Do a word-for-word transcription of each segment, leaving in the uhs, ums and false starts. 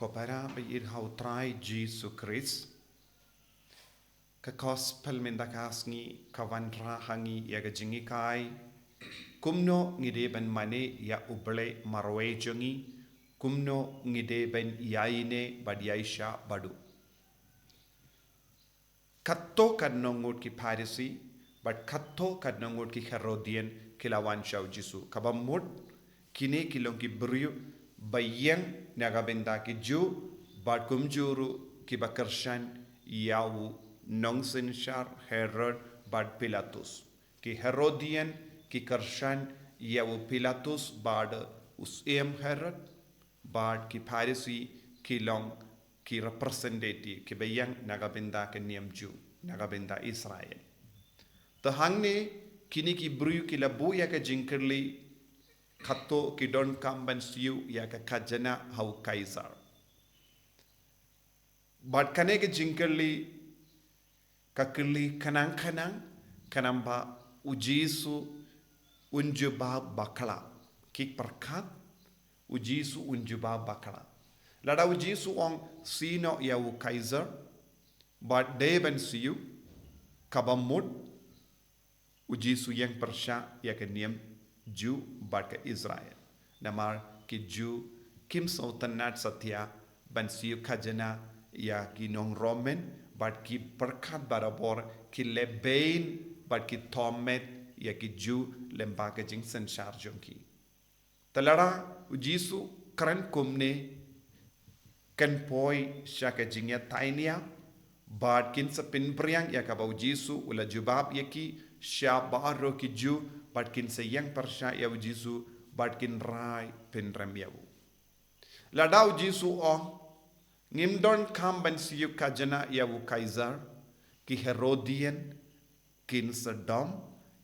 Ko para baieit ha u Trai Jisu Khrist. Ka Gospel mynta ka sngi ka wanrah ha ngi ïa ka jinghikai kumno ngi dei ban mane ïa U Blei marwei jong ngi, kumno ngi dei ban ïaineh bad ïaishah bad u. Katto katno ngut ki Pharisi bad katto katno ngut ki Herodian ki la wan sha u Jisu. Kaba mut, kine ki long ki briew ba ïeng na ka bynta ki Jiw bad kumjuh ruh kiba kyrshan ïa u nongsynshar Herod bad Pilatus. Ki Herodian ki kyrshan ïa u Pilatus bad u syiem Herod, bad ki Pharisi ki long ki representative kiba ïeng na ka bynta ka niam Jiw, na ka bynta Israel. Te hangne kine ki briew ki la buh ïa ka jingkylli, katto ki donkam ban siew ïa ka khajana ha u Kaisar. Bad kane ka jingkylli ka kylli khnang khnang, khnang ba u Jisu un jubab bakla. Ki pyrkhat u Jisu un jubab bakla. Lada u Jisu ong siew noh ïa u Kaisar bad dei ban siew, kaba mut u Jisu ïeng pyrshah ïa ka niam Jiw bad ka Israel. Namar ki Jiw kim sngewtynnat satia ban siew khajana ïa ki nong Roman, bad ki pyrkhat barabor ki leh bein bad ki thohmet ïa ki Jiw lyngba ka jingsynshar jong ki. Te lada u Jisu kren kumne, kan poi sha ka jingïatainia, bad kin sa pynphriang ïa kaba u Jisu u la jubab ïa ki sha baroh ki Jiw, bad kin sa ïeng pyrshah ïa u Jisu bad kin rai pynrem ïa u. Lada u Jisu ong ngim donkam ban siew khajana ïa u Kaisar, ki Herodian kin sa dom,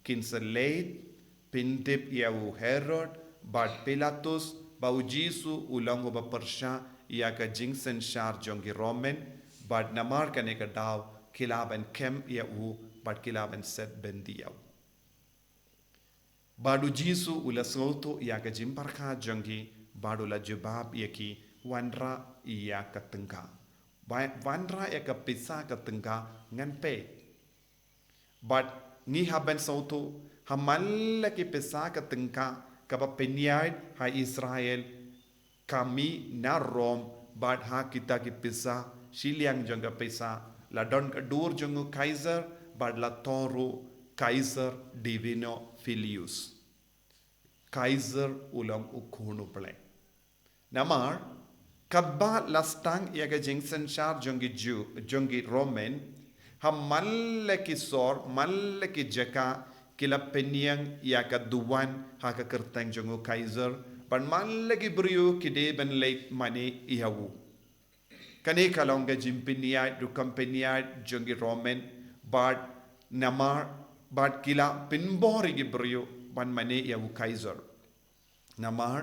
kin sa leit pyntip ïa u Herod bad Pilatus ba u Jisu u long uba pyrshah ïa ka jingsynshar jong ki Roman, bad namar kane ka daw ki lah ban kem ïa u bad ki lah ban set byndi ïa u. Bad u Jisu u la sngewthuh ïa ka jingpyrkhat jong ki, bad u la jubab ïa ki, wanrah ïa ka tyngka. Ba-, wanrah ïa ka pisa ka tyngka ngan peit. Bad ngi hap ban sngewthuh, ha man la ki pisa ka tyngka kaba pynïaid ha Israel, ka mih na Rom, bad ha kita ki pisa, shiliang jong ka pisa la don ka dur jong u Kaisar, bad la thoh ruh Kaiser Divino Filius. Kaiser u long u khun u Blei. Namar katba la sdang ïa ka jingsynshar jong ki Jiw, jong ki Roman, ha man la ki sor, man la ki jaka, ki la pynïeng ïa ka duwan ha ka kyrteng jong u Kaiser, bad man la ki briew ki dei ban leit mane ïa u. Kane ka long ka jingpynïaid, rukom pynïaid jong ki Roman, bad namar, bad ki la pynbor ïa ki briew ban mane ïa u Kaiser. Namar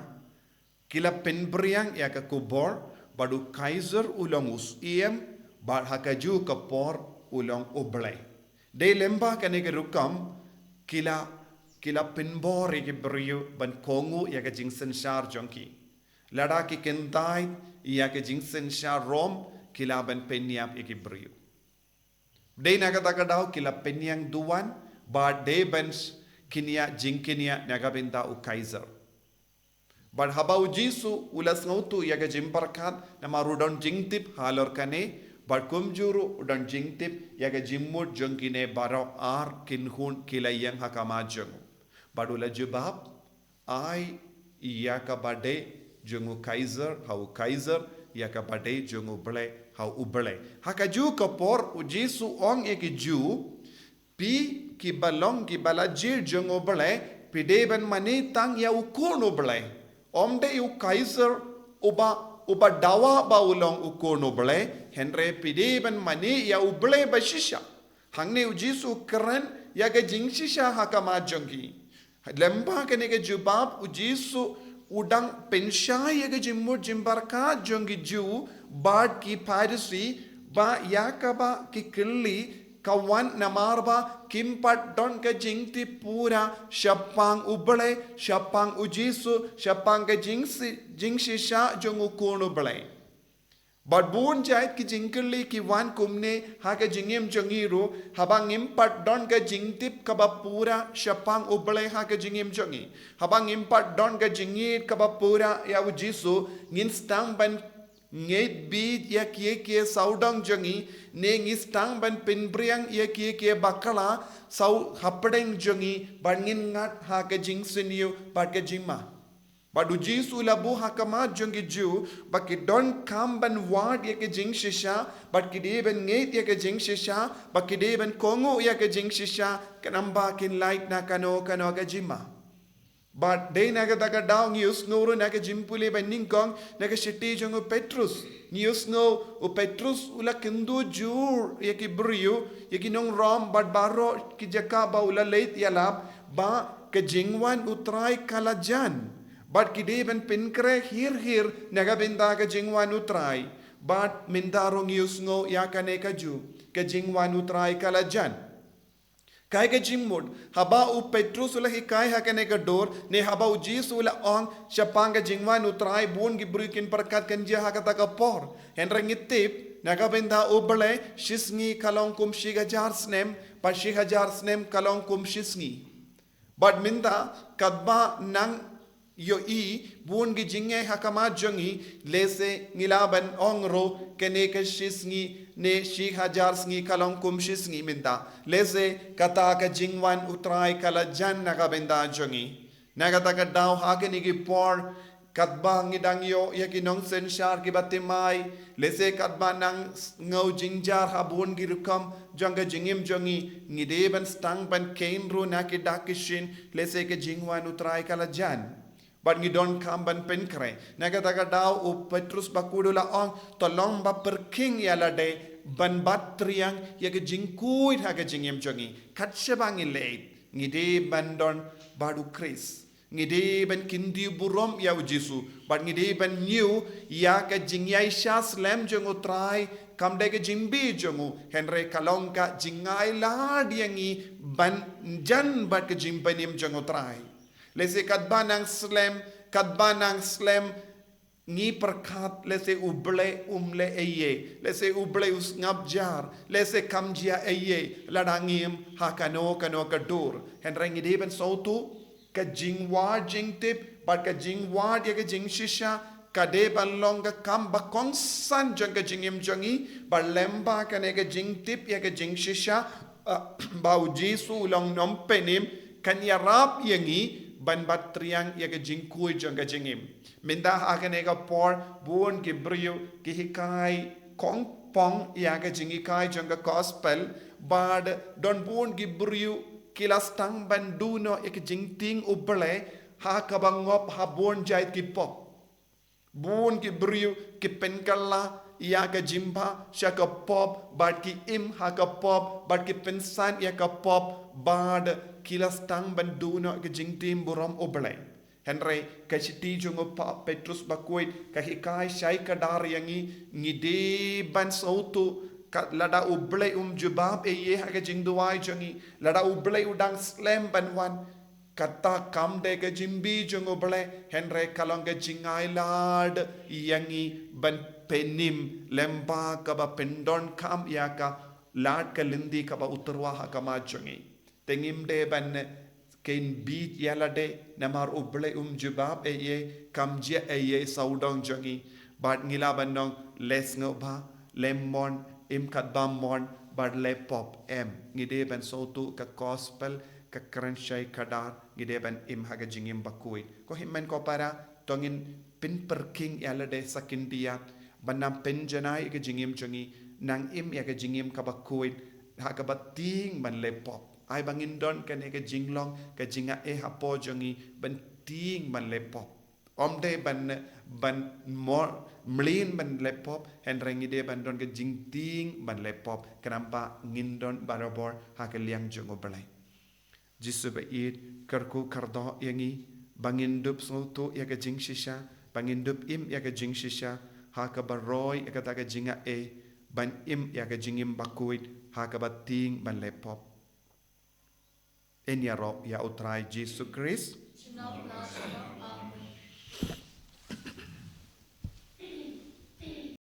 ki la pynphriang ïa ka khubor ba u Kaiser u long u syiem, bad ha kajuh ka por u long u Blei. Dei lyngba kane ka rukom ki la, ki la pynbor ïa ki briew ban kohnguh ïa ka jingsynshar jong ki. Lada ki kyntait ïa ka jingsynshar Rom, ki lah ban pynïap ïa ki briew. Dei na kata ka daw ki la pynïeng duwan, bad dei ban kynñiah jingkynñiah na ka bynta u Kaiser. Bad haba u Jisu u la sngewthuh ïa ka jingpyrkhat, namar u don jingtip halor kane, bad kumjuh ruh u don jingtip ïa ka jingmut jong kine baroh ar kynhun ki la ïeng ha khmat jong u. Bad u la jubab, ai ïa kaba dei jong u Kaiser ha u Kaiser, ïa kaba dei jong u Blei ha u Blei. Ha kajuh ka por u Jisu ong ïa ki Jiw, phi kiba long kiba la jied jong u Blei, phi dei ban mane tang ïa u Khun u Blei. Ym dei u Kaiser uba, uba dawa ba u long u Khun u Blei, hynrei phi dei ban mane ïa u Blei ba shisha. Hangne u Jisu u kren ïa ka jingshisha ha khmat jong ki. Lyngba kane ka jubab u Jisu u dang pynshai ïa ka jingmut jingpyrkhat jong ki Jiw bad ki Pharisi, ba ïa kaba ki kylli ka wan namar ba kim pat don ka jingtip pura shaphang u Blei, shaphang u Jisu, shaphang ka jingsi-, jingshisha jong u Khun u Blei. Bad bun jait ki jingkylli ki wan kumne ha ka jingim jong ngi ruh, haba ngim pat don ka jingtip kaba pura shaphang U Blei ha ka jingim jong ngi. Haba ngim pat don ka jingngeit kaba pura ïa U Jisu, ngin sdang ban ngeit bit ïa kiei kiei sawdong jong ngi, ne ngi sdang ban pynpriang ïa kiei kiei bakla saw hapdeng jong ngi, bad ngin ngat ha ka jingsniew bad ka jingma. Bad U Jisu u la buh ha khmat jong ki Jiw ba ki donkam ban wad ïa ka jingshisha, bad ki dei ban ngeit ïa ka jingshisha, bad ki dei ban kohnguh ïa ka jingshisha, khnang ba kin lait na kano kano ka jingma. Bad dei na kata ka daw ngi ïohsngew ruh na ka jingpule ba nyngkong na ka shithi jong u Petrus. Ngi ïohsngew u Petrus u la kynduh jur ïa ki briew, ïa ki nong Rom bad baroh ki jaka ba u la leit ïalap, ba ka jingwan U Trai ka la jan. Bad ki dei ban pynkhreh hir hir na ka bynta ka jingwan U Trai. Bad mynta ruh ngi ïohsngew ïa kane ka juh, ka jingwan U Trai ka la jan. Kaei ka jingmut, haba u Petrus u la hikai ha kane ka dur, ne haba U Jisu u la ong shaphang ka jingwan U Trai, bun ki briew kin pyrkhat kan jia ha kata ka por. Hynrei ngi tip, na ka bynta U Blei, shi sngi ka long kum shi hajar snem, bad shi hajar snem ka long kum shi sngi. Bad mynta, katba nang ïohi bun ki jingeh ha khmat jong ngi, lehse ngi lah ban ong ruh kane ka shi sngi ne shi hajar sngi ka long kum shi sngi mynta. Lehse kata ka jingwan U Trai ka la jan na ka bynta jong ngi. Na kata ka daw ha kine ki por, katba ngi dang ïoh ïa ki nongsynshar kiba thymmai, lehse katba nang sngew jynjar ha bun ki rukom jong ka jingim jong ngi, ngi dei ban sdang ban kheiñ ruh na ki dak ki shin, lehse ka jingwan U Trai ka la jan. Bad ngi donkam ban pynkhreh. Na kata ka daw u Petrus bakhuid u la ong, to long ba pyrkhing ïa lade ban bat triang ïa ka jingkhuid ha ka jingim jong ngi. Kat shaba ngi leit, ngi dei ban don bad u Khrist. Ngi dei ban kyntiew burom ïa U Jisu, bad ngi dei ban ñiew ïa ka jingïaishah slem jong U Trai, kam dei ka jingbi jong u, hynrei ka long ka jingailad ïa ngi ban jan bad ka jingpynim jong U Trai. Lehse katba nang slem, katba nang slem, ngi pyrkhat lehse U Blei um leh ei ei, lehse U Blei u sngap jar, lehse kam jia ei ei, lada ngim ha kano kano ka dur. Hynrei ngi dei ban sngewthuh, ka jingwad jingtip, bad ka jingwad ïa ka jingshisha, ka dei ban long ka kam ba kongsan jong ka jingim jong ngi, bad lyngba kane ka jingtip ïa ka jingshisha, ah, ba U Jisu u long nongpynim, kan ïarap ïa ngi, ban bat triang ïa ka jingkhuid jong ka jingim. Mynta ha kane ka por, bun ki briew, ki hikai, kongpong, ïa ka jinghikai jong ka gospel, bad don bun ki briew, ki la sdang ban duh noh ïa ka jingtieng U Blei, ha kaba ngop ha bun jait ki pop. Bun ki briew, ki pynkylla, ïa ka jingbha, sha ka pop, bad ki im ha ka pop, bad ki pynsan ïa ka pop, bad ki la sdang ban duh noh ïa ka jingtieng burom U Blei. Hynrei, ka shithi jong u pa Petrus bakhuid, ka hikai shai khadar ïa ngi, ngi dei ban sngewthuh, ka lada U Blei um jubab ei ei ha ka jingduwai jong ngi, lada U Blei u dang slem ban wan, kata kam dei ka jingbi jong U Blei, hynrei ka long ka jingailad ïa ngi ban pynim, lyngba kaba pyndonkam ïa ka lad ka lynti kaba u tyrwa ha khmat jong ngi. Te ngim dei ban kheiñ bit ïa lade, namar U Blei um jubab ei ei, kam jia ei ei sawdong jong ngi. Bad ngi lah ban ong, leh sngewbha, leh mon, im katba mon, bad leh pop, em. Ngi dei ban sngewthuh ka gospel, ka kren shai khadar, ngi dei ban im ha ka jingim bakhuid. Ko hynmen ko para, to ngin pynpyrkhing ïa lade sa khyndiat, ban nang pynjanai ïa ka jingim jong ngi, nang im ïa ka jingim kaba khuid, ha kaba tieng ban leh pop. Ai ba ngin don kane ka jinglong, ka jingaiei hapoh jong ngi, ban tieng ban leh pop. Ym dei ban, ban mlien ban leh pop, hynrei ngi dei ban don ka jingtieng ban leh pop, khnang ba ngin don barabor ha ka liang jong U Blei. Jisu ba ïeit, kyrkhu kyrdoh ïa ngi, ba ngin dup sngewthuh ïa ka jingshisha, ba ngin dup im ïa ka jingshisha, ha kaba roi ïa kata ka jingaiei, ban im ïa ka jingim bakhuid, ha kaba tieng ban leh pop. Yn ïaroh ïa U Trai Jisu Khrist.